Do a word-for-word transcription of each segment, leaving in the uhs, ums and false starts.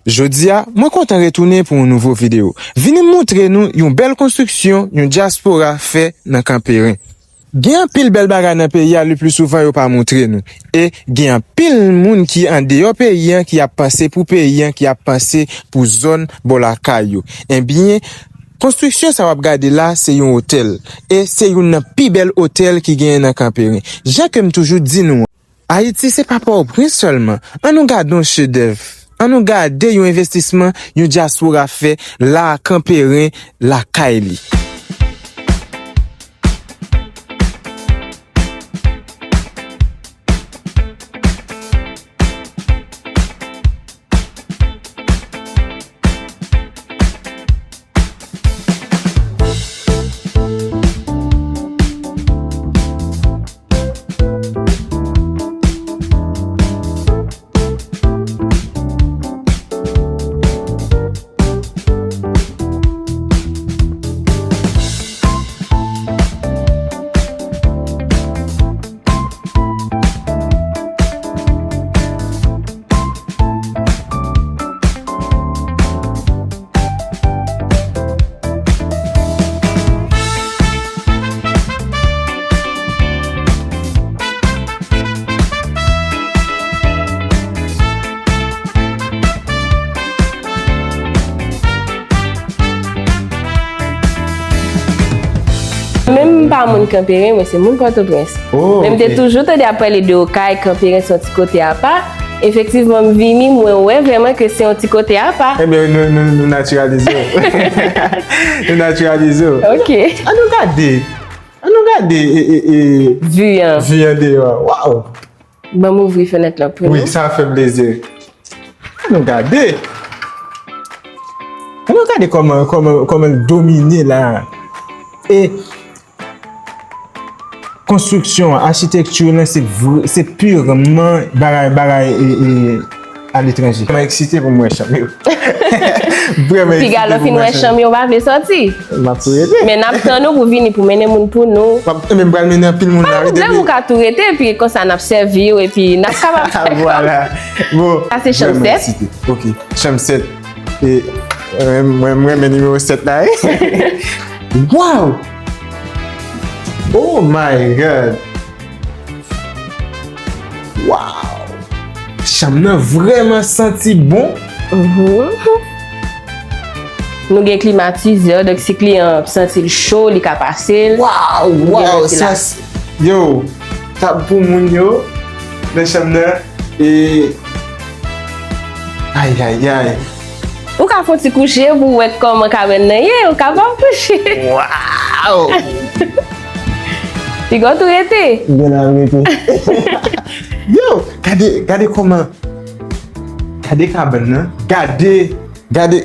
Jodi a, mwen kontan retounen pou yon nouvo videyo. Vini m moutre nou yon bèl konstriksyon yon dyaspora fè nan Kanperen. Gen anpil bèl bagay nan peyi a, le pli souvan yo pa moutre nou. E gen anpil moun ki andeyò peyi an ki ap panse pou peyi an, ki ap panse pou zòn bò lakay yo. Ebyen, konstriksyon sa w ap gade la, se yon otèl. E se youn nan pi bèl otèl ki genyen nan Kanperen. Jan ke m toujou di nou an, Ayiti se pa Pòtoprens sèlman. Ann nou gade yon chedèv. Ann nou gade yon envestisman yon dyaspora fè la a Kanperen lakay li. Menm m pa moun Kanperen, mwen se moun Pòtoprens. Oh, men m te toujou tande ap pale de Okay, Kanperen se yon ti kote apa. Efektivman, m vini, mwen wè vrèman ke se yon ti kote apa. Ebyen, nou, nou, nou natiralize w. Nou natiralize w. Ok. Ann nou gade. Ann nou gade e, e, e, vi an. Vi an deyò a. Waw! Ban m ouvri fenèt lan pou nou. Wi, sa fè plezi. Ann nou gade. Ann nou gade kòman, kòman, kòman l domine la. E konstriksyon an, achitekti lan, se vre, se pirman bagay, bagay, e, e, aletranje. Mwen eksite pou m wè chanm yo. Vrèman eksite pou m wè chanm yo. Piga lè w fin wè chanm yo, w pa vle sòti. M ap tou rete. Men n ap tann ou pou vini pou mennen moun pou nou. M ap, men m pral mennen anpil moun la, wi, depi. Pa pwoblèm, ou ka tou rete, epi konsa n ap sèvi w, epi n ap kapab fè. Vwala. Bon, sa se chanm sèt. Vrèman eksite. Ok, chanm sèt. E, mwen, mwen, mwen renmen nimewo sèt la, wi. Wow! Oh my God! Wow! Chanm nan vrèman santi bon. Mhm. Nou gen klimatizè, donk si kliyan an ap santi l cho, li ka pase l. Waw, waw, sa, yo, tab pou moun yo nan chanm nan, e, ay, ay, ay. Ou ka fè yon ti kouche pou w wè kòman kabèn nan ye, ou kapab kouche. Waw! Piga w tou rete. M gen la rete. Yo, gade, gade kòman. Gade kabèn nan. Gade, gade.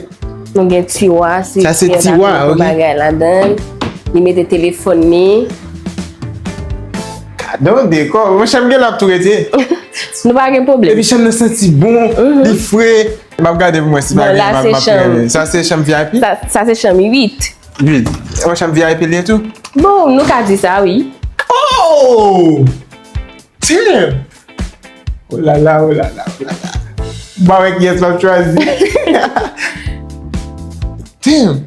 Nou gen tiwa, si kliyan ta vle pran bagay ladan l. Li mete telefòn li. Gade yon dekò. Mwen, chanm gen la ap tou rete. Nou pa gen pwoblèm. Epi chanm nan santi bon, li fre. M ap gade pou mwen si pa gen, m ap, m ap gade. Sa se chanm V I P? Sa, sa se chanm uit. Uit. Yon chanm V I P li ye tou? Bon, nou ka di sa, wi. Oh! Damn! Oh la la, oh la la, oh la la. M pa wè kiyès m ap chwazi. Damn!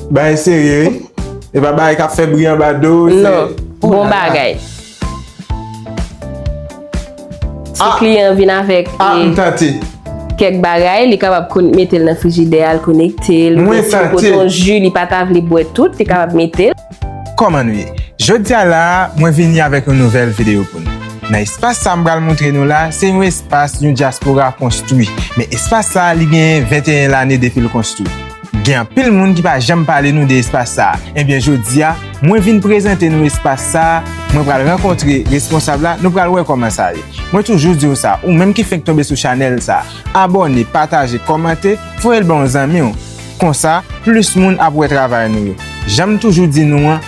Bagay serye, wi. E pa bagay k ap fè bri anba do, se... Non, bon bagay. Si kliyan an vin avèk, ah, e, m tante, kèk bagay, li kapab kon-, mete l nan frijidè a, l konekte l. Mwen tante. Si w pote yon ji, li pa ta vle bwè tout, li kapab mete l. Kòman nou ye? Jodi a la a, mwen vini avèk yon nouvèl videyo pou nou. Nan espas sa a m pral montre nou la, se yon espas yon dyaspora konstwi. Men espas sa a, li genyen venteyen lane depi l konstwi. Gen anpil moun ki pa janm pale nou de espas sa a. Ebyen, jodi a, mwen vin prezante nou espas sa a. Mwen pral rankontre responsab la, nou pral wè kòman sa ye. Mwen toujou di w sa, ou menm ki fenk tonbe sou chanèl sa a, abòne, pataje, kòmante, voye l ban yon zanmi w. Konsa, plis moun ap wè travay nou yo. Jan m toujou di nou an,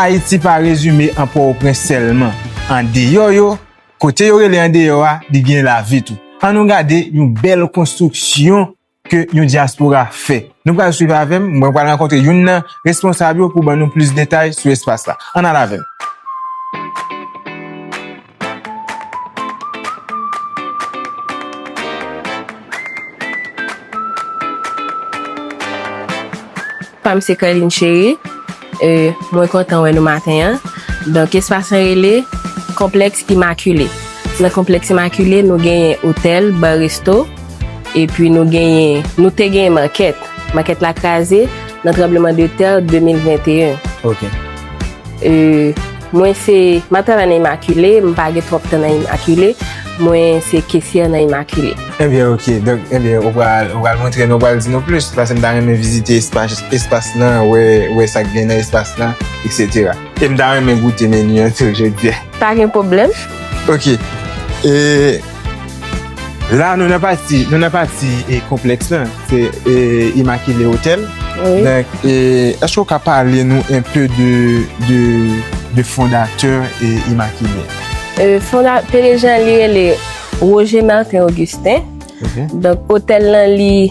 Ayiti pa rezime an Pòtoprens sèlman. Andeyò yo, kote yo rele andeyò a, li gen lavi tou. Ann nou gade yon bèl konstriksyon ke yon dyaspora fè. Nou pral swiv avè m, mwen pral rankontre youn nan responsab yo pou ban nou plis detay sou espas la. Ann al avè m. Pa m se Kerline Chéry. E, mwen kontan wè nou maten an. Donk, espas lan rele Konplèks Imakile. Nan Konplèks Imakile, nou genyen otèl, ba, resto. Epi nou genyen, nou te genyen makèt. Makèt la kraze nan tranbleman de tè de mil venteyen. Ok. E, mwen se, m ap travay nan Imakile, m pa gen twòp tan nan Imakile. Mwen se kesyè nan Imakile. Ebyen, ok. Donk, ebyen, ou pral, ou pral montre nou, ou pral di nou plis, paske m ta renmen vizite espas, espas lan, wè, wè sa k gen nan espas lan, etsetera. E m ta renmen goute meni an tou jodi a. Pa gen pwoblèm. Ok. E la, nou nan pati, nou nan pati e konplèks lan. Se e, Immaculée Hotel. Wi. Donk, e, èske w ka pale nou enpe de, de, de fondatè e Immaculée? E, fonda-, P D G an, li rele Roger Martin Augustin. Ok. Donk, otèl lan, li,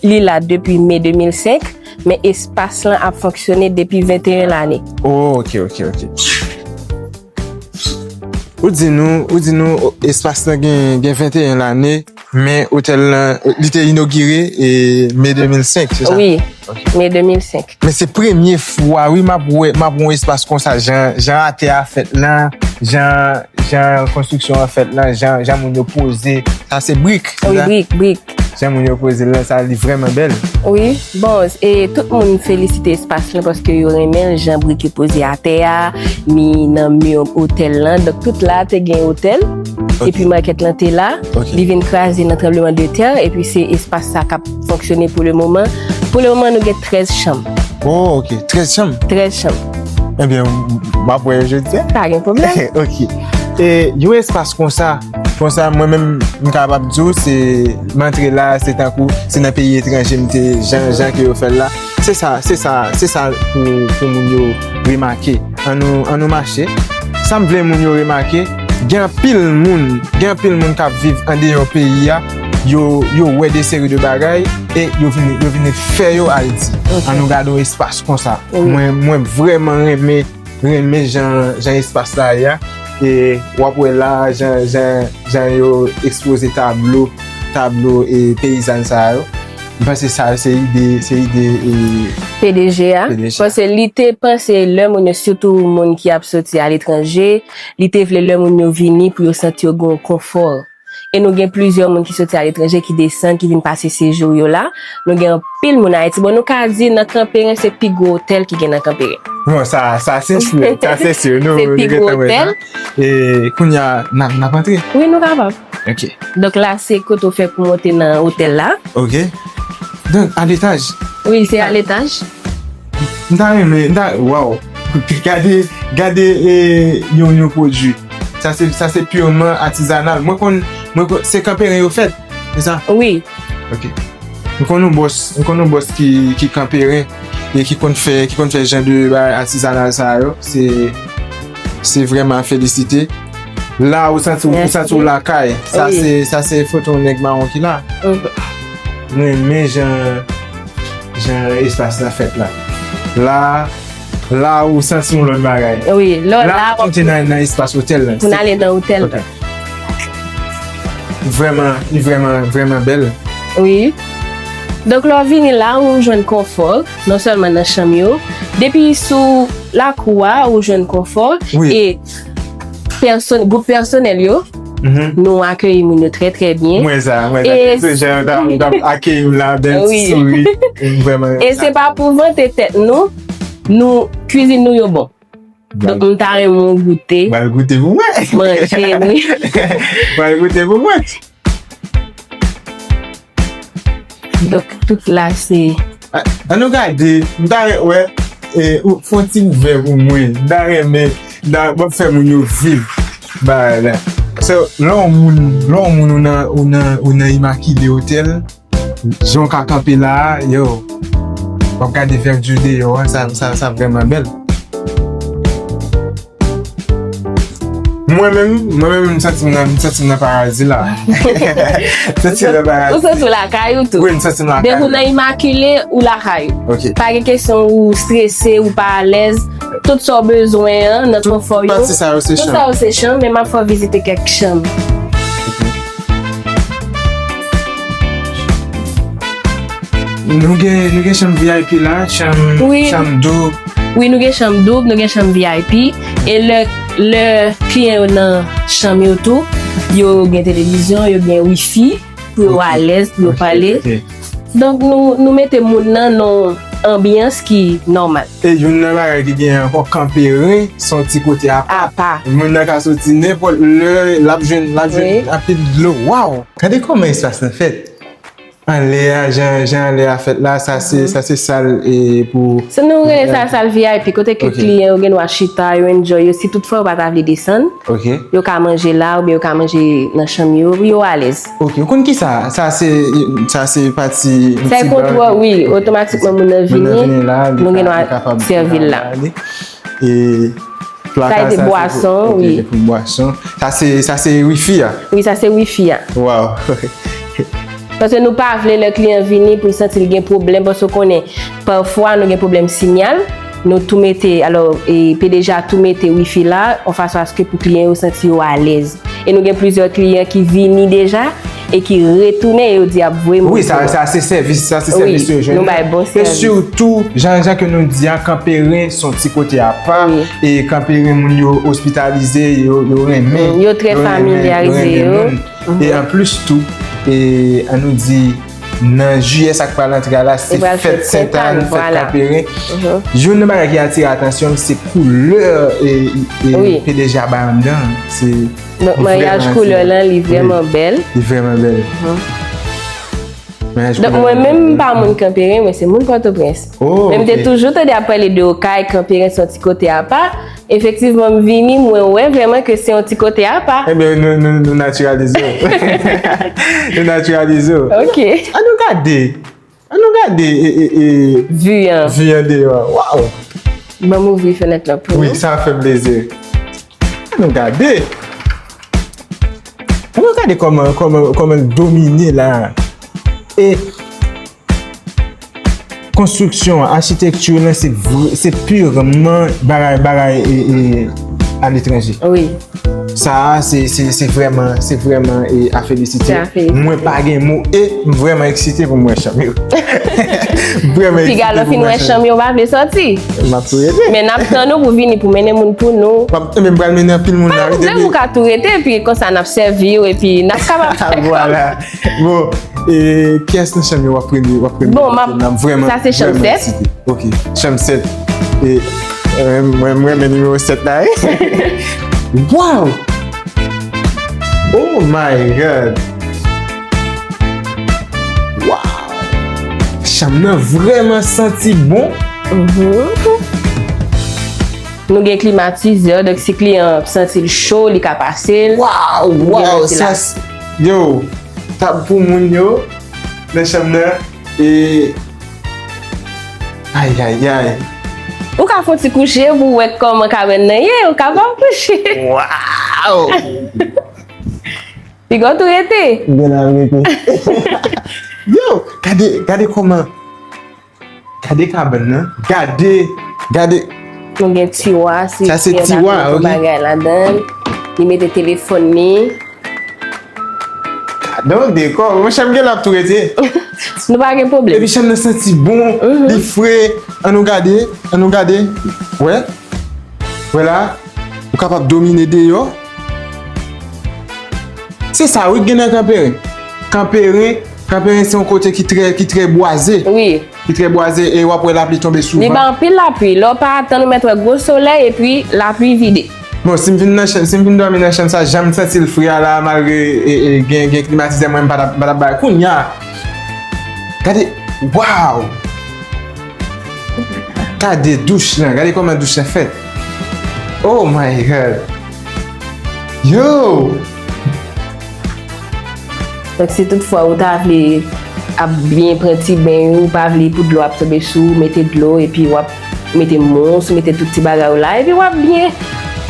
li la depi me de mil senk, men espas lan ap fonksyone depi venteyen lane. Oh, ok, ok, ok. Ou di nou, ou di nou, o, espas lan gen, gen venteyen lane, men otèl lan, li te inogire e me de mil senk, se sa? Wi, ok. Me de mil senk. Men se premye fwa, wi, m ap wè, m ap wè yon espas konsa, jan, jan atè a fèt lan, jan, jan konstriksyon an fèt lan, jan, jan moun yo poze. Sa se brik, se sa? Wi, brik, brik. Jan moun yo poze l lan, sa li vrèman bèl. Wi, bon, e tout moun felisite espas lan paske yo renmen l, jan brik yo poze atè a, ni nan mi otèl lan. Donk, tout la te gen otèl. Ok. Epi makèt lan te la. Ok. Li vin kraze nan tranbleman de tè. Epi se espas sa k ap fonksyone pou le moman. Pou le moman, nou gen trèz chanm. Oh, ok. Trèz chanm? Trèz chanm. Ebyen, m ap wè yo jodi a. Pa gen pwoblèm. Ok. E yon espas konsa, konsa, mwen menm, m kapab di w, se, m antre la, se tankou, se nan peyi etranje, m te, jan, jan ke yo fè l la. Se sa, se sa, se sa pou, pou moun yo remake. Ann nou, ann nou mache. Sa m vle moun yo remake, gen anpil moun, gen anpil moun k ap viv andeyò peyi a, yo, yo wè de seri de bagay, e yo vini, yo vini fè yo Ayiti. Ok. Ann nou gade yon espas konsa. Wi. Mwen, mwen vrèman renmen, renmen jan, jan espas la ye a. E w ap wè la, jan, jan, jan yo ekspoze tablo, tablo e peyizan sa yo. M panse sa yo se ide, se ide e P D G a. P D G a. Paske li te panse lè moun yo, sitou moun ki ap soti aletranje, li te vle lè moun yo vini pou yo santi yo gen yon konfò. E nou gen plizyè moun ki soti aletranje, ki desann, ki vin pase sejou yo la. Nou gen anpil moun Ayiti. Bon, nou ka di nan Kanperen, se pi gwo otèl ki gen nan Kanperen. Bon, sa, sa se si, sa se si. Nou, se pi gwo otèl. E kounye a, n ap, n ap antre? Wi, nou kapab. Ok. Donk la, se kote w fè pou monte nan otèl la. Ok. Donk, a letaj? Wi, se a letaj. M ta renmen, m ta, waw. Gade, gade, e, yon, yon pwodui. Sa se, sa se piman atizanal. Mwen konn, mwen konn, se Kanperen yo fèt, se sa? Wi. Ok. M konn yon bòs, m konn yon bòs ki, ki Kanperen e ki konn fè, ki konn fè jan de bagay atizanal sa yo. Se, se vrèman a felisite. La, ou santi, ou santi w lakay. Sa se, sa se foto yon nèg mawon ki la. Mwen renmen jan, jan espas la fèt la. La, la ou santi yon lòt bagay. Wi, lò, la, la, w ap monte nan, nan espas otèl la. Pou n ale nan otèl la. Ok. Vrèman, li vrèman, vrèman bèl. Wi. Donk, lè w vini la, ou jwenn konfò, non sèlman nan chanm yo, depi sou lakou a, ou jwenn konfò, wi, e pèsòn-, gwoup pèsonèl yo, nou akeyi moun yo trè, trè byen. Mwen sa, mwen sa. E se jan yo t ap, t ap akeyi m la, bèl ti souri. M vrèman renmen sa. E se pa pou vante tèt nou, nou, kwizin nou yo bon. Donk, m ta renmen w goute. Pral goute pou mwen. Manje, wi. Pral goute pou mwen. Donk, tout la, se... A, ann nou gade, m ta renmen wè, e, ou fè yon ti ouvè pou mwen. M ta renmen, m ta, m ap fè moun yo viv bagay la. So, lè yon moun, lè yon moun ou nan, ou nan, ou nan Immaculée Hotel, jan w ka kanpe la a, yo, w ap gade vèvdi deyò a, sa, sa, sa vrèman bèl. Mwen menm, mwen menm, m santi m nan, m santi m nan paradi la. M santi m nan paradi. Ou santi w lakay ou tou? Wi, m santi m lakay. Depi w nan Immaculée, ou lakay ou. Ok. Pa gen kesyon ou strese, ou pa alèz. Tout sa w bezwen an, nan konfò yo. Tout pati sa yo se chanm. Tout sa yo se chanm, men m ap fè w vizite kèk chanm. Ok. Nou gen, nou gen chanm V I P la, chanm, wi, chanm doub. Wi, nou gen chanm doub, nou gen chanm V I P. E lè, lè kliyan yo nan chanm yo tou, yo gen televizyon, yo gen wifi, pou yo alèz, pou yo pale. Ok, ok. Donk, nou, nou mete moun nan nan yon anbyans ki nòmal. E youn nan bagay ki gen ankò, Kanperen, se yon ti kote apa. Apa. Moun nan ka soti nenpòt lè, l ap jwenn, l ap jwenn anpil dlo. Waw! Gade kòman espas lan fèt. Anlè a, jan, jan anlè a fèt la, sa se, sa se sal e pou. Se nou rele sa sal V I P, kote ke kliyan yo gen dwa chita, yo enjoy yo, si toutfwa yo pa ta vle desann, yo ka manje la, oubyen yo ka manje nan chanm yo, yo alèz. Ok, ou konn ki sa? Sa se, sa se pati. Sa e kontwòl, wi, otomatikman moun nan vini, nou gen dwa sèvi l la. E plaka sa se bwason, wi. Pou bwason. Sa se, sa se wifi a? Wi, sa se wifi a. Waw. Paske nou pa vle lè kliyan vini pou l santi l gen pwoblèm, paske w konnen, pafwa nou gen pwoblèm sinyal, nou tou mete, alò, e P D G a tou mete wifi la, yon fason aske pou kliyan yo santi yo alèz. E nou gen plizyè kliyan ki vini deja e ki retounen e yo di y ap voye moun. Wi, sa, sa se sèvis, sa se sèvis yo jwenn. Wi, nou bay bon sèvis. E sitou, jan, jan ke nou di a, Kanperen se yon ti kote apa, e Kanperen moun yo ospitalize, yo, yo renmen, yo trè familyarize yo. E anplis tou, e, an nou di, nan jiyè sa k pral antre a la, se fèt Sentàn, fèt Kanperen. Youn nan bagay ki atire atansyon m, se koulè, e, e P D G a bay anndan. Se Donk, maryaj koulè lan, li vrèman bèl. Li vrèman bèl. Donk, mwen menm, m pa moun Kanperen, mwen se moun Pòtoprens. Men m te toujou tande ap pale de Okay, Kanperen se yon ti kote apa. Efektivman, m vini, mwen wè vrèman ke se yon ti kote apa. Ebyen, nou, nou, nou natiralize w. Nou natiralize w. Ok. An nou gade. An nou gade, e, e, e, vi an. Vi an deyò. Waw! Ban m ouvri fenèt lan pou nou. Wi, sa fè m plezi. An nou gade. An nou gade kòman, kòman, kòman l domine la. E konstriksyon an, achitekti lan, se vre, se pirman bagay, bagay, e, e, aletranje. Wi. Sa a, se, se, se vrèman, se vrèman, e, a felisite. Se a felisite. Mwen pa gen mo, e m vrèman eksite pou m wè chanm yo. M vrèman eksite pou m wè chanm yo. Piga lè w fin wè chanm yo, w pa vle sòti. M ap tou rete. Men n ap tann ou pou vini, pou mennen moun pou nou. M ap, men m pral mennen anpil moun la, wi, depi. Pa gen pwoblèm, ou ka tou rete, epi konsa n ap sèvi w, epi n ap kapab fè kòb. Vwala. Bon, e, kiyès nan chanm yo w ap premye, w ap premye? Bon, m ap, m ap vrèman, sa se chanm sèt. Vrèman eksite. Ok, chanm sèt. E, e, mwen, mwen renmen nimewo sèt la, wi. Wow! Oh my God! Wow! Chanm nan vrèman santi bon. Mhm. Nou gen klimatizè, donk si kliyan an ap santi l cho, li ka pase l. Waw, waw, sa s-, yo, tab pou moun yo nan chanm nan, e, ay, ay, ay. Ou ka fè yon ti kouche pou w wè kòman kabèn nan ye, ou kapab kouche. Waw! Piga w tou rete. Gen la rete. Yo, gade, gade kòman. Gade kabann nan. Gade, gade. Nou gen tiwa, si kliyan ta vle yon bagay ladan l, li mete telefòn li. Gade yon dekò. Monchè, m gen la ap tou rete. Nou pa gen pwoblèm. Epi chanm nan santi bon, li fre. An nou gade, an nou gade. Wè. Wè la. Ou kapab domine deyò. Se sa wi k gen nan Kanperen. Kanperen, Kanperen se yon kote ki trè, ki trè bwaze. Wi. Ki trè bwaze e w ap wè lapli tonbe souvan. Li bay anpil lapli. Lè w pa atann ou mèt wè gwo solèy epi lapli vide. Bon, si m vin nan chanm, si m vin dòmi nan chanm sa, jan m santi l fre a la, malgre, e, e, gen, gen klimatizè, mwen m pa t ap, m pa t ap bay. Kounye a, gade, waw! Gade douch lan, gade kòman douch lan fèt. Oh my God! Yo! Donk, si toutfwa ou ta vle ap byen pran ti beny ou, ou pa vle pou dlo ap tonbe sou ou, mete dlo, epi w ap mete mous, mete tout ti bagay ou la, epi w ap byen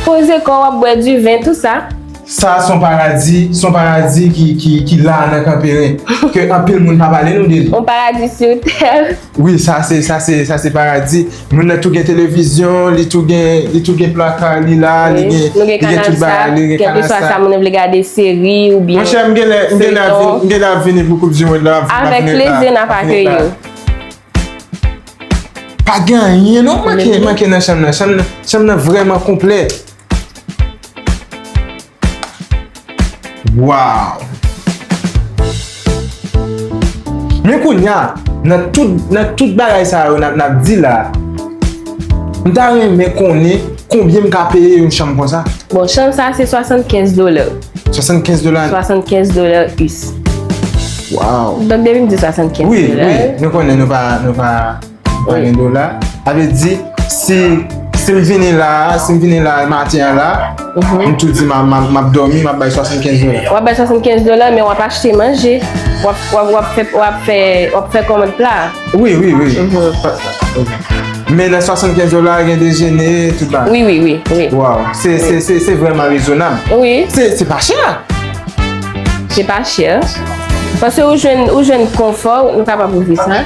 poze kò w, w ap bwè diven, tout sa. Sa a se yon paradi, se yon paradi ki, ki, ki la nan Kanperen, ke anpil moun pa pale nou de li. Yon paradi sou tè. Wi, sa se, sa se, sa se paradi. Moun nan tou gen televizyon, li tou gen, li tou gen plaka li la, li gen, li gen tout bagay, li gen Kanal Sat, kèlkeswa sa moun nan vle gade, seri oubyen feyton. Monchè, m genlè, m genlè ap vin, m genlè ap vini pou Koup di Mond la, m ap vin la. Avèk plezi, n ap akeyi w. Pa gen anyen non manke, manke nan chanm nan. Chanm nan, chanm nan vrèman konplè. Wow! Men kounye a, nan tout, nan tout bagay sa yo n ap, n ap di la, m ta renmen konnen konbyen m ka peye yon chanm konsa. Bon, chanm sa se swasannkenz dola. Swasannkenz dola? Swasannkenz dola U S. Wow! Donk, depi m di swasannkenz dola. Wi, wi, nou konnen nou pa, nou pa Wi. Dola. Sa vle di, si, si m vini la, si m vini la maten an la, m tou di m a, m a, m ap dòmi, m ap bay swasannkenz dola. W ap bay swasannkenz dola, men w ap achte manje. W ap, w ap, w ap fè, w ap fè, w ap fè kòmand pla. Wi, wi, wi. Pa, ok. Men nan swasannkenz dola, gen dejene, tout bagay. Wi, wi, wi, wi. Wow, se, se, se, se vrèman rezonab. Wi. Se, se pa chè. Se pa chè. Paske ou jwenn, ou jwenn konfò, nou kapab ouvri sa.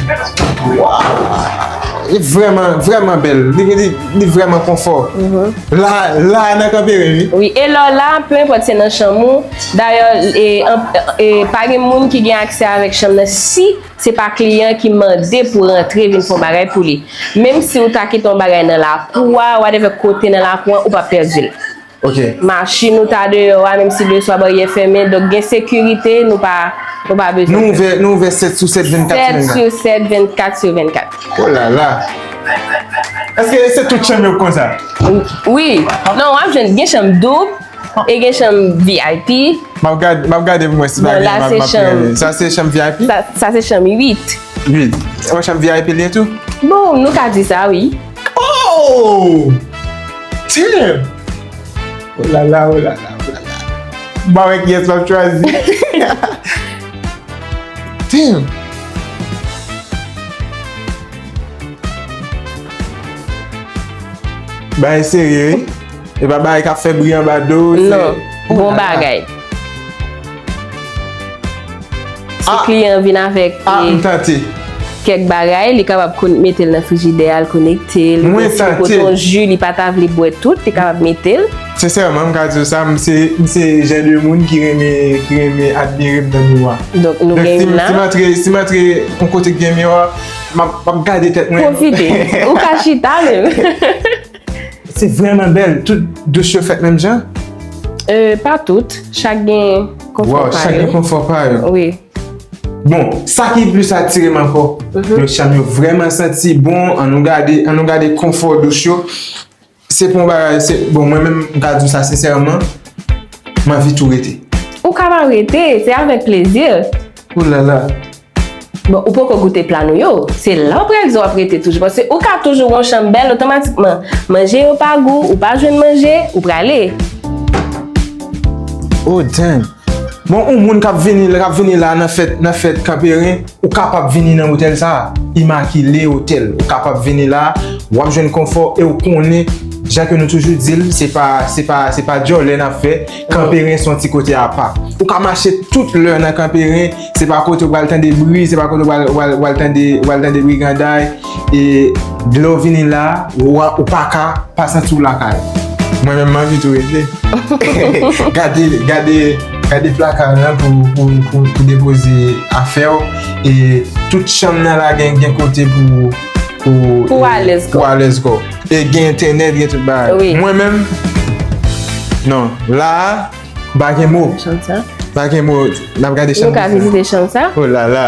Wow! Li vrèman, vrèman bèl. Li, li, li vrèman konfò. La, la nan kanpe wi. Wi, e lè w la, pe enpòt se nan chanm ou. Dayè, e, an, e, pa gen moun ki gen aksè avèk chanm nan si se pa kliyan ki mande pou rantre vin fè yon bagay pou li. Menm si ou ta kite yon bagay nan lakou a, whatever kote nan lakou an, ou p ap pèdi l. Ok. Machin ou ta deyò a, menm si leswa baryè fèmen, donk gen sekirite, nou pa, nou pa bezwen pè. Nou ouvè, nou ouvè sèt sou sèt, vennkat sou vennkat. Sèt sou sèt, vennkat sou vennkat. Oh la la! Èske se tout chanm yo konsa? Wi. Non, w ap jwenn gen chanm doub, e gen chanm V I P. M ap gad-, m ap gade pou mwen si pa gen, m ap, m ap gade. Sa se chanm V I P? Sa, sa se chanm uit. Uit. Se yon chanm V I P li ye tou? Bon, nou ka di sa, wi. Oh! Damn! Oh la la, oh la la, oh la la. M pa wè kiyès m ap chwazi. Damn! Bagay serye, wi. E pa bagay k ap fè bri anba do, se... Non, bon bagay. Si kliyan vin avèk, ah, m tante, kèk bagay, li kapab kon-, mete l nan frijidè a, l konekte l. Mwen tante. Si l pote yon ji, li pa ta vle bwè tout, li kapab mete l. Sensèman, m ka di w sa, m se, m se jan de moun ki renmen, ki renmen admire m nan miwa. Donk, nou gen youn la. Si m antre, si m antre yon kote ki gen miwa, m ap, m ap gade tèt mwen. Pwofite. Ou ka chita menm. Se vrèman bèl. Tout douch yo fèt menm jan? Euh, pa tout. Chak gen konfò pa yo. Wow, chak gen konfò pa yo. Wi. Bon, sa ki plis atire m ankò, yo chanm yo vrèman santi bon. An nou gade, an nou gade konfò douch yo. Se pa yon bagay, se, bon, mwen menm, m ka di w sa sensèman, m anvi tou rete. Ou kapab rete, se avèk plezi. Oh la la. Bon, ou poko goute pla nou yo. Se la w pral di w ap rete toujou. Paske ou ka toujou gon chanm bèl, otomatikman, manje yo pa gou, ou pa jwenn manje, ou prale. Oh, damn. Bon, yon moun k ap vini, k ap vini la nan fèt, nan fèt Kanperen, ou kapab vini nan otèl sa a. Imakile Otèl. Ou kapab vini la, w ap jwenn konfò e ou konnen, jan ke nou toujou di l, se pa, se pa, se pa djòlè n ap fè. Kanperen se yon ti kote apa. Ou ka mache tout lè nan Kanperen, se pa kote ou pral tande bri, se pa kote ou pral, ou pral, ou pral tande, ou pral tande briganday. E lè w vini la, ou a, ou pa ka pa santi w lakay. Mwen menm, m anvi tou rete. Gade, gade, gade plaka lan pou, pou, pou, pou depoze afè w. E tout chanm nan la gen, gen kote pou, pou, pou alèz kò w. E gen entènèt, gen tout bagay. Wi. Mwen menm, non, la a, m pa gen mo. Chanm sa. M pa gen mo. N ap gade chanm sa. Nou ka vizite chanm sa. Oh la la.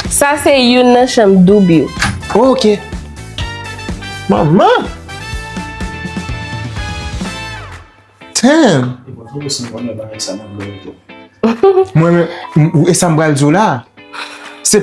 Sa se youn nan chanm doub yo. Oh, ok. Manman! Damn! Mwen menm, m, e sa m pral di w la. Se,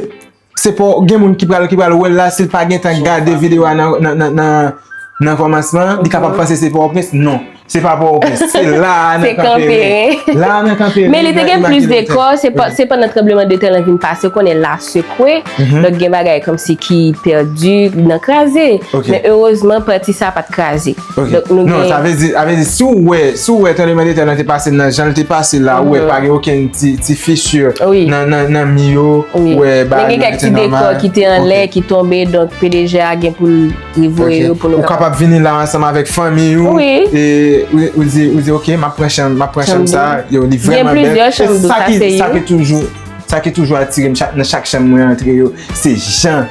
se pa, gen moun ki pral, ki pral wè l la, si l pa gentan gade videyo a nan, nan, nan, nan, nan kòmansman, li kapab panse se Pòtoprens. Non. Se pa Pòtoprens, se la a nan Kanperen. La a nan Kanperen. Men li te gen plis dekò, se pa, se pandan tranblemanntè lan vin pase, ou konnen la sekwe. Donk gen bagay kòmsi ki pèdi nan kraze. Men erezman, pati sa pa t kraze. Donk nou gen... Non, sa vle di, sa vle di, si w wè, si w wè tranblemanntè lan te pase nan jan l te pase la, ou wè pa gen okenn ti, ti fissure nan, nan, nan mi yo, ou wè bagay yo rete nòmal. Men gen kèk ti dekò ki te anlè, ki tonbe, donk P D G a gen pou l revoye yo pou nou kapab. Ou kapab vini la ansanm avèk fanmi w. Wi. E ou, ou di, ou di, "Ok, m ap pran chanm, m ap pran chanm sa." Yo, li vrèman bèl. Gen plizyè chanm doub, sa se youn. Sa ki toujou, sa ki toujou atire m chak, nan chak chanm mwen antre yo, se jan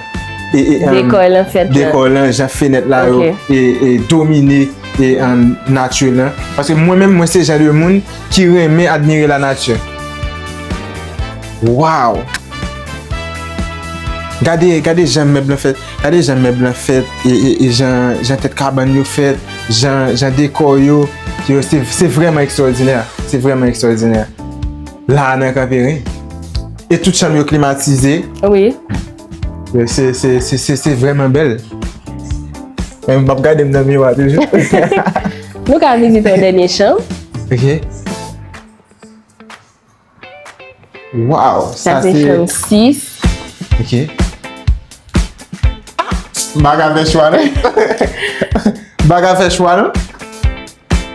e, e, em, dekò lan, fèt lan, dekò lan, jan fenèt la yo, ok, e, e domine e, em, nati lan. Paske mwen menm, mwen se jan de moun ki renmen admire lanati. Waw! Gade, gade jan mèb lan fèt, gade jan mèb lan fèt, e, e, e jan, jan tèt kabann yo fèt, jan, jan dekò yo, yo, se, se vrèman ekstwòdinè, se vrèman ekstwòdinè. La a nan Kanperen. E tout chanm yo klimatize. Wi. Se, se, se, se, se vrèman bèl. Men m ap gade m nan miwa toujou. Nou ka vizite yon dènye chanm. Ok. Waw, sa, sa se, se chanm sis. Ok. Ah, m pa ka fè chwa non. M pa ka fè chwa non.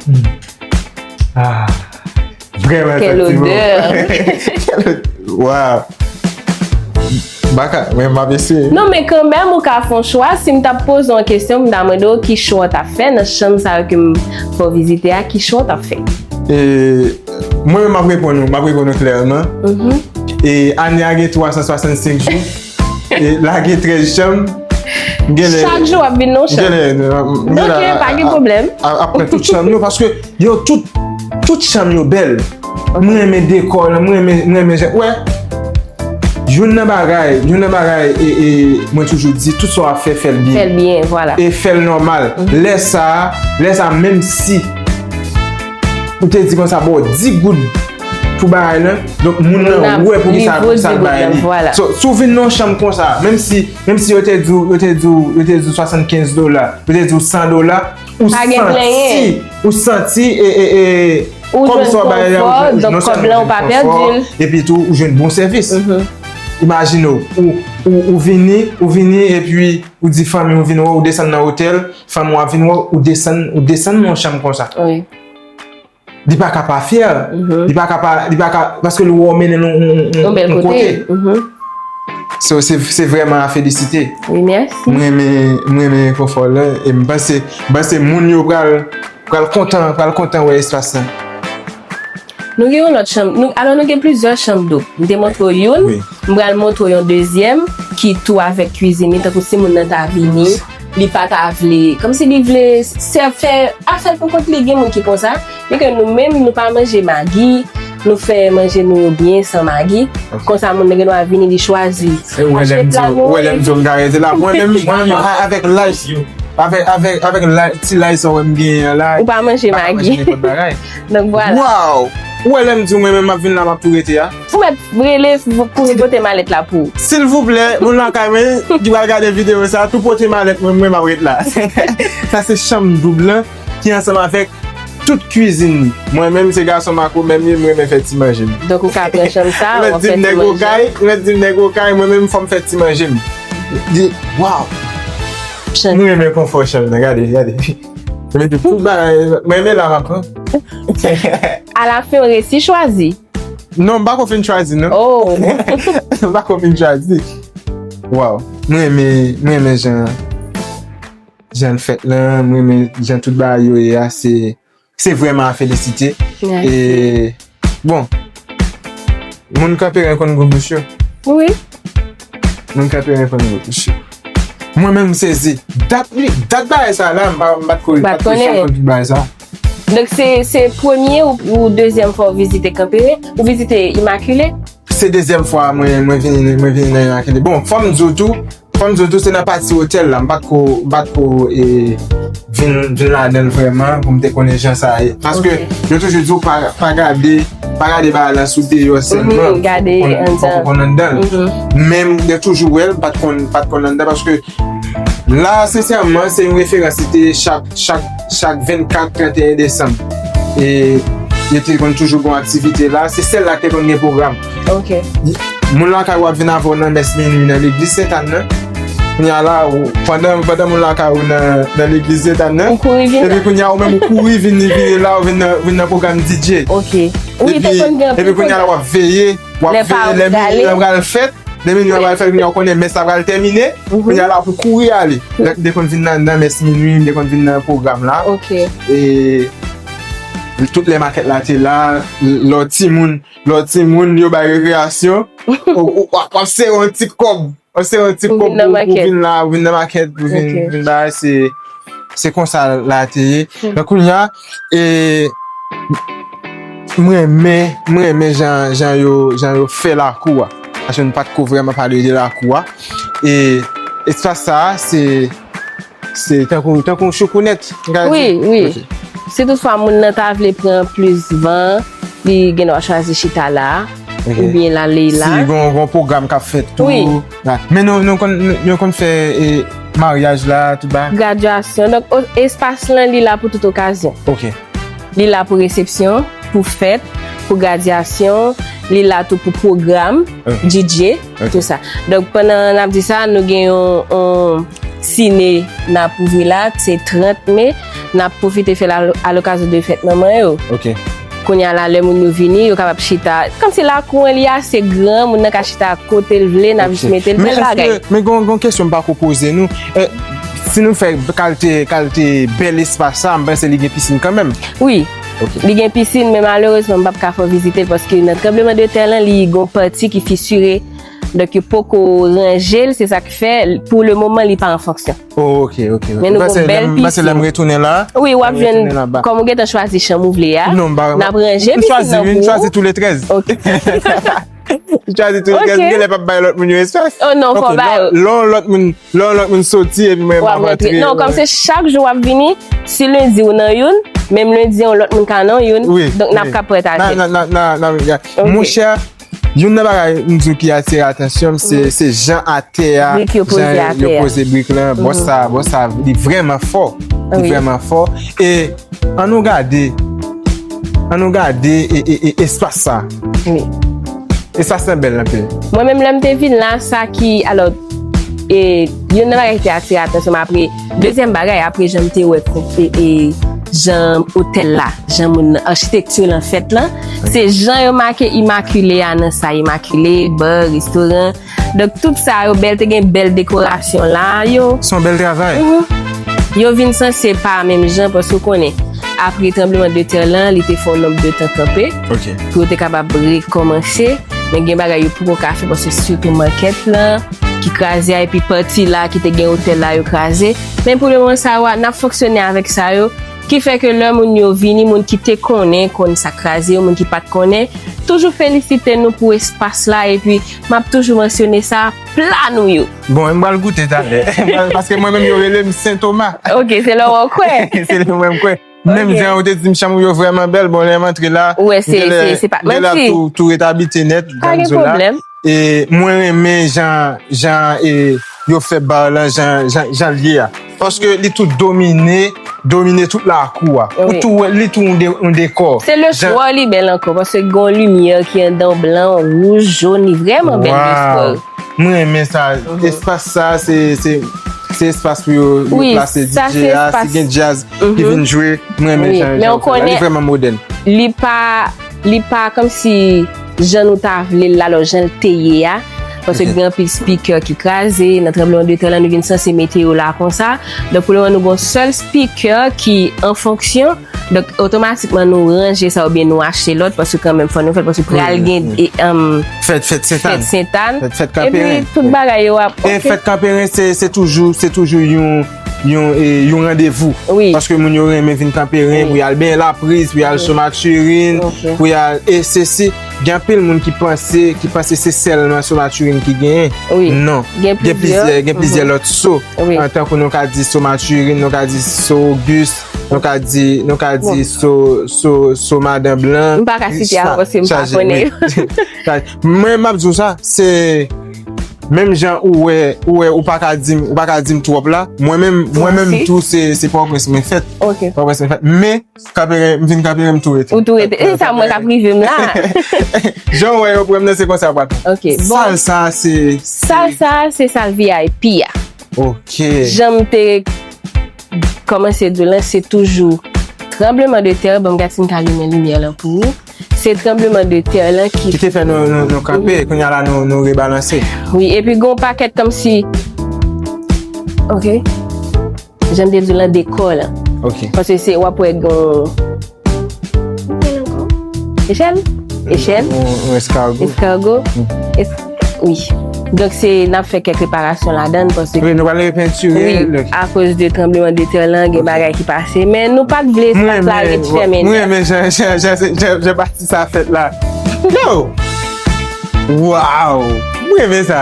Hmm. Ah, vrèman, kèl odè. Kèl od-, waw. M pa ka, men m ap eseye. Non, men kanmenm, ou ka fè yon chwa. Si m t ap poze w yon kesyon, m ta mande w ki chwa w t ap fè nan chanm sa yo ke m fè w vizite a, ki chwa w t ap fè? E, mwen menm, m ap reponn ou, m ap reponn ou klèman. Mhm. E, ane a gen twa san swasannsenk jou. E, la gen trèz chanm. M genlè, chak jou w ap vin nan yon chanm. M genlè, m genlè, ok, pa gen pwoblèm. A, a, ap pran tout chanm yo, paske yo tout, tout chanm yo bèl. Mwen renmen dekò lan, mwen renmen, mwen renmen jan, wè. Youn nan bagay, youn nan bagay, e, e, mwen toujou di, tout sa w ap fè, fè l byen. Fè l byen, vwala. E fè l nòmal. Mhm. Lè sa a, lè sa a, menm si ou te di konsa, ba w dis goud pou bagay lan, donk moun nan wè poukisa, poukisa l bay li. Vwala. So, si w vin nan yon chanm konsa, menm si, menm si yo te di w, yo te di w, yo te di w swasannkenz dola, yo te di w san dola, ou santi, ou santi, e, e, e, kòb sa w bay la, ou jwenn, non sèlman ou jwenn konfò, epi tou, ou jwenn bon sèvis. Mhm. Imajine w, ou, ou, ou vini, ou vini, epi ou di fanmi w vin wè w, ou desann nan otèl, fanmi w ap vin wè w, ou desann, ou desann nan yon chanm konsa. Wi. Li pa ka pa fyè. Mhm. Li pa ka pa, li pa ka, paske l wè w mennen l yon, yon, yon, yon bèl kote. Mhm. So, se, se vrèman a felisite. Wi, mèsi. Mwen renmen, mwen renmen konfò lan, e m panse, m panse moun yo pral, pral kontan, pral kontan wè espas lan. Nou gen yon lòt chanm. Nou, alò, nou gen plizyè chanm doub. M te montre w youn, wi, m pral montre w yon dezyèm ki tou avèk kwizin li, tankou si moun nan ta vini, li pa ta vle, kòmsi li vle sè-, fè afè l pou kont li, gen moun ki konsa, men ke nou menm, nou pa manje magi, nou fè manje nou yo byen san magi. Ok. Konsa, moun nan gen dwa vini, li chwazi. E, ou wè lè m di w, ou wè lè m di w m ka rete la. Mwen menm, mwen menm, a, avèk laj, avèk, avèk, avèk laj, ti laj sa w wè m genyen an la, ou pa manje magi. M pa ka manje nenpòt bagay. Donk, vwala. Waw! Ou wè lè m di w mwen menm m ap vin la, m ap tou rete a? Ou mèt rele, kouri pote malèt la pou ou. Silvouplè, moun lakay mwen ki pral gade videyo sa, tou pote malèt mwen, mwen m ap ret la. Sa se chanm doub lan ki ansanm avèk tout kwizin li. Mwen menm se gason makomè m ye, m renmen fè ti manje m. Donk ou ka pran chanm sa, w ap fè ti manje. Mèt di m nèg okay, mèt di m nèg okay, mwen menm fò m fè ti manje m. Di, waw! M renmen konfò chanm nan, gade, gade. Yo mete tout bagay, mwen menm la m ap pran. Alafen, w resi chwazi. Non, m pako fin chwazi, non. Oh. M pako fin chwazi. Waw. M renmen, m renmen jan, jan l fèt lan, m renmen jan tout bagay yo ye a, se, se vrèman a felisite. Mèsi. E, bon, moun Kanperen konn gwo bouch yo. Wi. Moun Kanperen konn gwo bouch yo. Mwen menm m sezi. Dat li, dat bagay sa la, m pa, m pa t ko, m pa t ko konn tout bagay sa. Donk se, se premye ou, ou dezyèm fwa w vizite Kanperen? Ou vizite Imakile? Se dezyèm fwa mwen, mwen vini, mwen vini nan Imakile. Bon, fò m di w tou, fò m di w tou, se nan pati otèl la, m pa t ko, m pa t ko, e, vin, vin ladan l vrèman pou m te konnen jan sa ye. Paske yo toujou di w pa, pa gade, pa gade bagay la sou deyò sèlman, fòk ou konn anndan l. Men m te toujou wè l, m pa t konn, pa t konn anndan, paske la, sensèman, se yon referans, li te chak, chak, chak vennkat, trannteyen desanm. E yo te konn toujou gen aktivite la, se sèl la ki te konn gen pwogram. Ok. Moun lakay ou ap vin avè w nan mès minwi nan legliz Sentàn nan. Kounye a la, ou, pandan, pandan moun lakay ou nan, nan legliz Sentàn nan, ou kouri vin epi la. Kounye a ou menm ou kouri vin, vin la, ou vin nan, vin nan pwogram D J. Ok. Wi, te konn gen anpil pwogram. Epi kounye a la w ap veye, w ap veye lè minwi an pral fèt, lè minwi an pral fèt, kounye a ou konnen mès la pral tèmine, kounye a la pou kouri ale. Donk, m te konn vin nan, nan mès minwi, m te konn vin nan pwogram la. Ok. E tout lè makèt la te la, lè w timoun, lè w timoun, yo bay rekreyasyon, ou, ou, w ap, w ap sere yon ti kòb. Ou se yon ti kòb pou, pou vin la, pou vin nan makèt, pou vin, vin bagay, se, se konsa la te ye. Donk, kounye a, e, m renmen, m renmen jan, jan yo, jan yo fè lakou a. Paske nou pa t ko vrèman pale de lakou a. E espas sa a, se, se tankou, tankou yon choukounèt, m ka di. Wi, wi. Si toutfwa moun nan ta vle pran plis van, li gen dwa chwazi chita la, oubyen l ale la. Si gon, gon pwogram k ap fèt tou. Wi. Men nou, nou konn, nou, nou konn fè, e, maryaj la, tout bagay. Gradyasyon. Donk, o-, espas lan, li la pou tout okazyon. Ok. Li la pou resepsyon, pou fèt, pou gradyasyon, li la tou pou pwogram, D J, tout sa. Donk, pandan n ap di sa, nou gen yon, yon sine n ap ouvri la, se trant me, n ap pwofite fè l a, a lokazyon de fèt manman yo. Ok. Kounye a la, lè moun yo vini, yo kapab chita. Kòmsi lakou an li ase gran, moun nan ka chita kote l vle, n ap jis mete l bèl bagay. Men gon, gon kesyon m pako poze nou. Eh, si nou fè kalite, kalite bèl espas sa, m panse li gen pisin kanmenm. Wi. Ok. Li gen pisin, men malerezman, m p ap ka fè w vizite l paske nan tranbleman de tè lan, li gon pati ki fisire. Donk, yo poko ranje l, se sa k fè, pou le moman, li pa an fonksyon. Oh, ok, ok, ok. Men nou gon bèl pisin. M panse lè m retounen la, wi, w ap jwenn, kòm ou gentan chwazi chanm ou vle a, n ap ranje pisin nan pou ou. M chwazi tou le trèz. Ok. M chwazi tou le trèz, m genlè p ap bay lòt moun yo espas. Oh non, fò ba yo. Lè yon lòt moun, lè yon lòt moun soti epi mwen m ap antre. Non, kòm se chak jou w ap vini, si lendi ou nan youn, menm lendi yon lòt moun ka nan youn, donk n ap ka pataje. Monchè, youn nan bagay m di w ki atire atansyon m, se, se jan atè a, jan yo poze brik lan, bò sa, bò sa, li vrèman fò. Li vrèman fò. E ann nou gade, ann nou gade e, e, e, espas sa. Wi. Espas lan bèl anpil. Mwen menm, lè m te vin la, sa ki, alò, e, youn nan bagay ki te atire atansyon m apre, dezyèm bagay, apre jan m te wè, e, e, jan otèl la, jan moun nan, achitekti lan fèt lan, se jan yo make Imakile a nan sa, Imakile, ba, restoran. Donk, tout sa yo bèl, te gen bèl dekorasyon la, yo. Se yon bèl travay. Mhm. Yo vin sanse pa menm jan, paske w konnen, apre tranbleman de tè lan, li te fè yon nonb de tan kanpe, ok, pou yo te kapab rekòmanse. Men gen bagay yo poko ka fè, paske sitou makèt lan, ki kraze a, epi pati la, ki te gen otèl la, yo kraze. Men pou le moman sa yo a, n ap fonksyone avèk sa yo. Ki fè ke lè moun yo vini, moun ki te konnen, konn sa k kraze yo, moun ki pa t konnen, toujou felisite nou pou espas la, epi m ap toujou mansyone sa, pla nou yo. Bon, m pral goute talè. Paske mwen menm, yo rele m Sen Toma. Ok, se lè w kwè. Se lè mwen m kwè. Menm jan ou te di m, chanm ou yo vrèman bèl, bon, lè m antre la, m genlè tou, tou ret abitye nèt, jan m di w la. E mwen renmen jan, jan, e, yo fè ba lan, jan, jan, jan l ye a. Paske li tou domine, domine tout lakou a. Ou tou wè, li tou yon de-, yon dekò. Se le swa li bèl ankò, paske gon limyè ki anndan blan, wouj, jòn, li vrèman bèl le swa. Mwen renmen sa. Espas sa, se, se, se espas pou yo, yo plase D J a, si gen djaz ki vin jwe, mwen renmen jan, jan yo fè la. Li vrèman modèn. Li pa, li pa kòmsi jan nou ta vle l la, alò jan l te ye a. Paske gen anpil speaker ki kraze, nan tranbleman de tè lan, nou vin sanse mete yo la konsa. Donk, pou le moman, nou gon sèl speaker ki an fonksyon. Donk, otomatikman, nou ranje sa oubyen nou achte lòt, paske kanmenm, fò nou fè l, paske pral gen, e, um, fèt, fèt Sentàn. Fèt Sentàn. Fèt, fèt Kanperen. Epi, tout bagay yo ap, e, ok. Fèt Kanperen, se, se toujou, se toujou yon, yon, e, yon randevou. Wi. Paske moun yo renmen vin Kanperen pou y al benyen lapriz, pou y al Somaturin, pou y al, e sesi. Gen anpil moun ki panse, ki panse se sèlman Somaturin ki genyen. Wi. Non. Gen plizyè, gen plizyè lòt So. Wi. An tankou nou ka di So Mathurin, nou ka di So Auguste, nou ka di, nou ka di So, So, So Madan Blan. M pa ka site a paske m pa konnen yo. Mwen, m ap di w sa, se menm jan ou wè, ou wè, ou pa ka di m, ou pa ka di m twòp la. Mwen menm, mwen menm tou, se, se Pòtoprens mwen fèt. Ok. Pòtoprens mwen fèt. Men, Kanperen, m vin Kanperen, m tou rete. Ou tou rete. E sa mwen k ap rive m la. Jan w wè yo pran m nan, se konsa, papa. Ok, bon. Salsa, se, se Salsa, se sal V I P a. Ok. Jan m te kòmanse di w lan, se toujou tranbleman de tè, ban m gad si m ka limen limyè lan pou ou. Se tranbleman de tè lan ki... Ki te fè nou, nou, nou kanpe, kounye a la, nou, nou rebalanse. Wi, epi gon pakèt kòmsi, ok. Jan m te di w lan, dekò lan. Ok. Paske se, w ap wè gon, echèl? Echèl? Yon, yon eskargo. Eskargo. Mhm. Es-, wi. Donk, se, n ap fè kèk reparasyon ladan l, paske, wi, nou pral repentire, wi, akoz de tranblemanntè lan, gen bagay ki pase. Men nou pa t vle espas la ret fèmen nèt. Mwen renmen jan, jan, jan, jan, jan pati sa fèt la. Yo! Waw! Mwen renmen sa.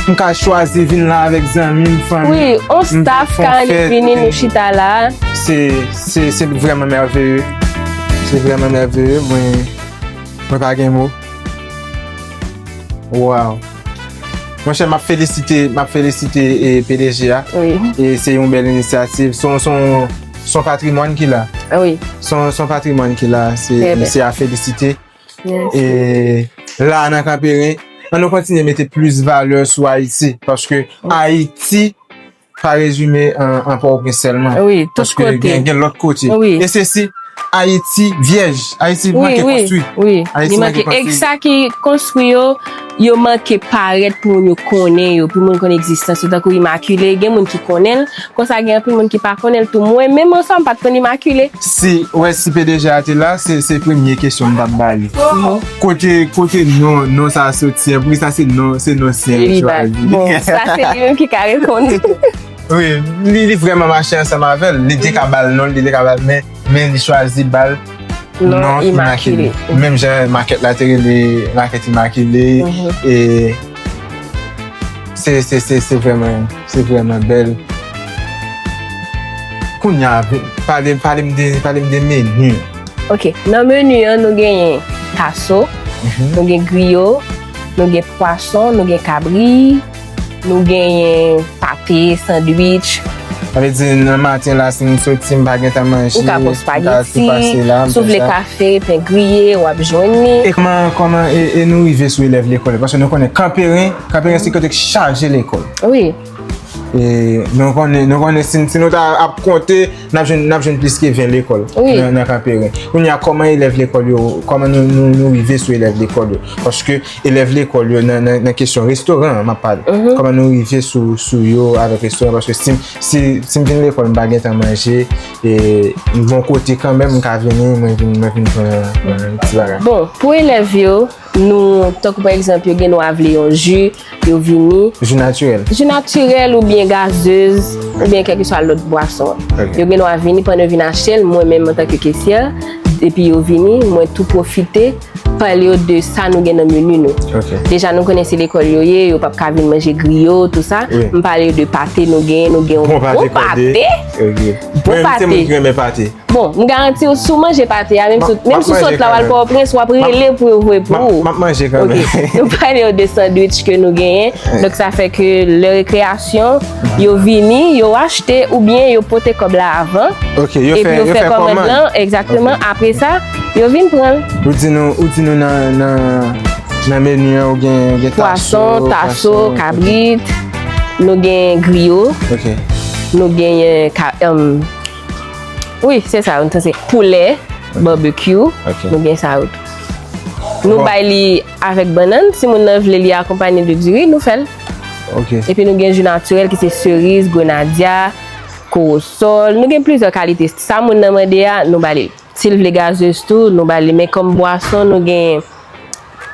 M ka chwazi vin la avèk zanmi m, fanmi m. Wi, on staff ka annik vini, nou chita la. Se, se, se vrèman mèveye. Se vrèman mèveye. Mwen, mwen pa gen mo. Waw. Monchè, m ap felisite, m ap felisite, e, P D G a. Wi. E se yon bèl inisyativ. Se yon, se yon, se yon patrimwàn ki la. Wi. Se yon, se yon patrimwàn ki la. Se, se a felisite. Mèsi. E la, nan Kanperen, ann nou kontinye mete plis valè sou Ayiti. Paske Ayiti pa rezime an, an Pòtoprens sèlman. Wi, tout kote. Paske gen, gen lòt kote. Wi. E se si Ayiti vyèj, Ayiti manke konstwi. Wi, wi. Ayiti manke konstwi. E sa ki konstwi yo, yo manke parèt pou moun yo konnen yo, pou moun konn egzistans yo, tankou Imakile, gen moun ki konnen l, konsa gen anpil moun ki pa konnen l tou. Mwen menm an swa m pa t konn Imakile. Si, wè, si P D G a te la, se, se premye kesyon m t ap ba li. Kote, kote non, non sa a soti an? Poukisa se non, se non syen li chwazi? Bon, sa se li menm ki ka reponn. Wi, li, li vrèman mache ansanm avè l. Li te ka ba l non, li te ka ba l, men, men li chwazi ba l non Imakile. Menm jan makèt la te rele makèt Imakile, e se, se, se, se vrèman, se vrèman bèl. Kounye a, pale, pale m de, pale m de meni. Ok, nan meni an, nou genyen taso, nou gen griyo, nou gen pwason, nou gen kabri, nou genyen pate, sandwich. Sa vle di, nan maten la, si m soti, m pa gentan manje, m ka trepase la, m fè sa. Ou ka pran espageti, si w vle kafe, pen griye, w ap jwenn li. E kòman, kòman, e, e nou rive sou elèv lekòl yo? Paske nou konnen Kanperen, Kanperen se kote k chaje lekòl. Wi. E nou konnen, nou konnen si, si nou ta ap konte, n ap jwenn, n ap jwenn plis ke ven lekòl nan, nan Kanperen. Kounye a, kòman elèv lekòl yo, kòman nou, nou, nou rive sou elèv lekòl yo? Paske elèv lekòl yo, nan, nan, nan kesyon restoran an, m ap pale. Kòman nou rive sou, sou yo avèk restoran? Paske si, si, si m vin lekòl, m pa gentan manje, e m gon kote kanmenm, m ka vini, mwen vin, mwen vin pran, pran yon ti bagay. Bon, pou elèv yo, nou, tankou pa egzanp, yo gen dwa vle yon ji, yo vini. Ji natirèl. Ji natirèl oubyen gazez, oubyen kèlkeswa lòt bwason. Ok. Yo gen dwa vini, pandan yo vin achte l, mwen menm antanke kesyè, epi yo vini, mwen tou pwofite pale yo de sa nou gen nan meni nou. Ok. Deja, nou konnen se lekòl yo ye, yo p ap ka vin manje griyo, tou sa. Wi. M pale yo de pate nou gen, nou gen yon bon pate. Bon pate kòde. Ok. Bon pate. Mwen menm, se moun ki renmen pate. Bon, m garanti w, si w manje pate a, menm si, menm si w sot la, w al Pòtoprens, w ap rele pou yo voye pou ou. M ap, m ap manje kanmenm. Ok. Nou pale yo de sandwich ke nou genyen. Donk, sa fè ke lè rekreyasyon, yo vini, yo achte, oubyen yo pote kòb la avan. Ok, yo fè, yo fè kòmand lan, egzakteman. Ok. Apre sa, yo vin pran l. Ou di nou, ou di nou nan, nan, nan meni an, ou gen, gen taso, pwason, taso, kabrit, nou gen griyo. Ok. Nou genyen ka-, em, Wi, se sa, nou se poulè, barbecue, nou gen sa yo tou. Nou bay li avèk bannann, si moun nan vle li akonpanye de diri, nou fè l. Ok. Epi nou gen ji natirèl ki se seriz, grenadya, kowosòl, nou gen plizyè kalite. Sa moun nan mande a, nou ba li. Si l vle gazez tou, nou ba li. Men kòm bwason, nou gen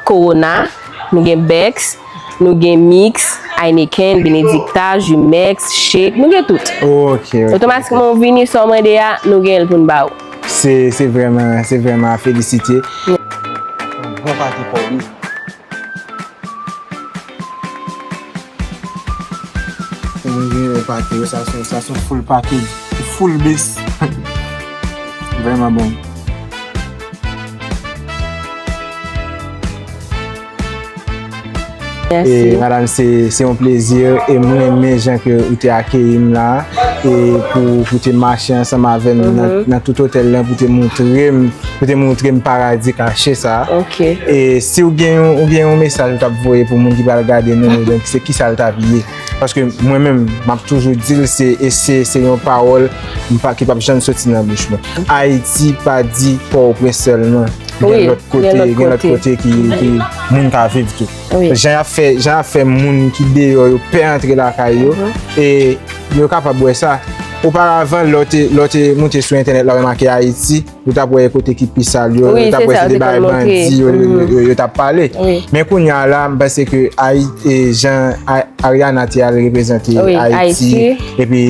Corona, nou gen Beck's, nou gen Mix, Heineken, Benedicta, Jumex, Shake, nou gen tout. Ok, ok. Otomatikman, ou vini, sa w mande a, nou gen l pou n ba ou. Se, se vrèman, se vrèman a felisite. Bon pate pòv wi. Mwen gen yon pate, sa se, sa se full package, full base. Vrèman bon. Mèsi. E, madanm, se, se yon plezi, e mwen renmen jan ke ou te akeyi m la, e pou, pou te mache ansanm avè m nan, nan tout otèl lan, pou te montre m, pou te montre m paradi kache sa. Ok. E si w gen yon, ou gen yon mesaj ou t ap voye pou moun ki pral gade nou, donk se kisa l t ap ye? Paske mwen menm, m ap toujou di l, se, e se, se yon pawòl m pa, ki p ap janm soti nan bouch mwen. Ayiti pa di Pòtoprens sèlman. Gen lòt kote, gen lòt kote ki, ki moun ka viv tou. Wi. Jan y ap fè, jan y ap fè moun ki deyò yo pè antre lakay yo, e yo kapab wè sa. oparavan, lè w te, lè w te moute sou entènèt la, w remake Ayiti, ou t ap wè kote ki pi sal yo, yo t ap wè se de bagay bandi yo, yo, yo, yo, yo t ap pale. Men kounye a la, m panse ke Ayi-, e, jan A-, Ariana te al reprezante Ayiti, epi,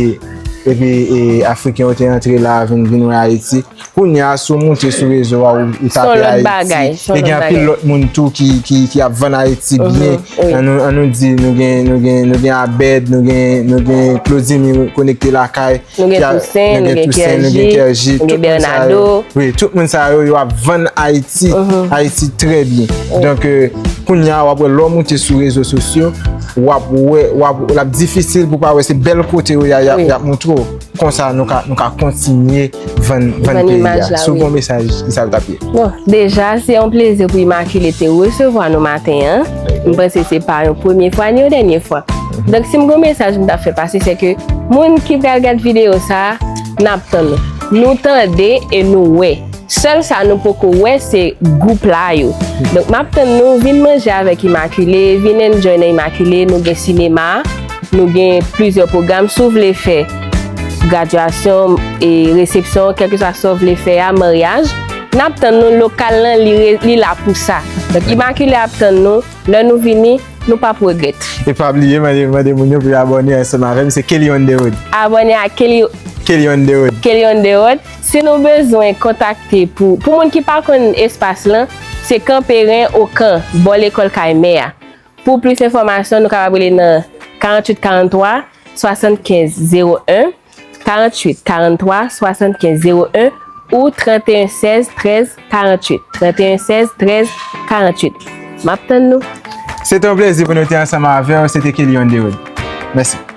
epi, e, Afriken yo te antre la, vin, vin wè Ayiti. Kounye a, si w moute sou rezo a, ou, ou tape Ayiti, e gen anpil lòt moun tou ki, ki, ki ap vann Ayiti byen. An nou, an nou di, nou gen, nou gen, nou gen Abed, nou gen, nou gen Claudimy konekte lakay. Nou gen Tousen, nou gen Kerji, nou gen Bernardo. Wi, tout moun sa yo, yo ap vann Ayiti, Ayiti trè byen. Donk, e, kounye a, w ap wè lè w moute sou rezo sosyo, w ap wè, w ap, l ap difisil pou w pa wè se bèl kote yo y a, y ap, y ap montre w. Konsa, nou ka, nou ka kontinye vann, vann peyi a. Si w gen yon mesaj, ki sa l t ap ye? Bon, deja, se yon plezi pou Imakile te resevwa nou maten an. M panse se pa yon premye fwa, ni yon dènye fwa. Donk, si m gen yon mesaj m t ap fè pase, se ke moun ki pral gad videyo sa a, n ap tann nou. Nou tande e nou wè. Sèl sa nou poko wè, se gwoup la yo. Donk, m ap tann nou, vin manje avèk Imakile, vin enjoy nan Imakile, nou gen sinema, nou gen plizyè pwogram. Si w vle fè gradyasyon, e resepsyon, kèlkeswa sa w vle fè a, maryaj, n ap tann nou, lokal lan, li re-, li la pou sa. Donk, Imakile ap tann nou, lè nou vini, nou p ap regrèt. E pa bliye mande, mande moun yo pou yo abòne ansanm avè m, se Kelly on the road. Abòne a Kelly, Kelly on the road. Kelly on the road. Si nou bezwen kontakte pou, pou moun ki pa konn espas lan, se Kanperen Okan, bò lekòl kay mè a. Pou plis enfòmasyon, nou kapab rele nan karanntuit karanntwa swasannkenz zewo en, karanntuit karanntwa swasannkenz zewo en ou trannteyen sèz trèz karanntuit, trannteyen sèz trèz karanntuit. M ap tann nou. Se te yon plezi pou nou te ansanm avè w. Se te Kelly on the road. Mèsi.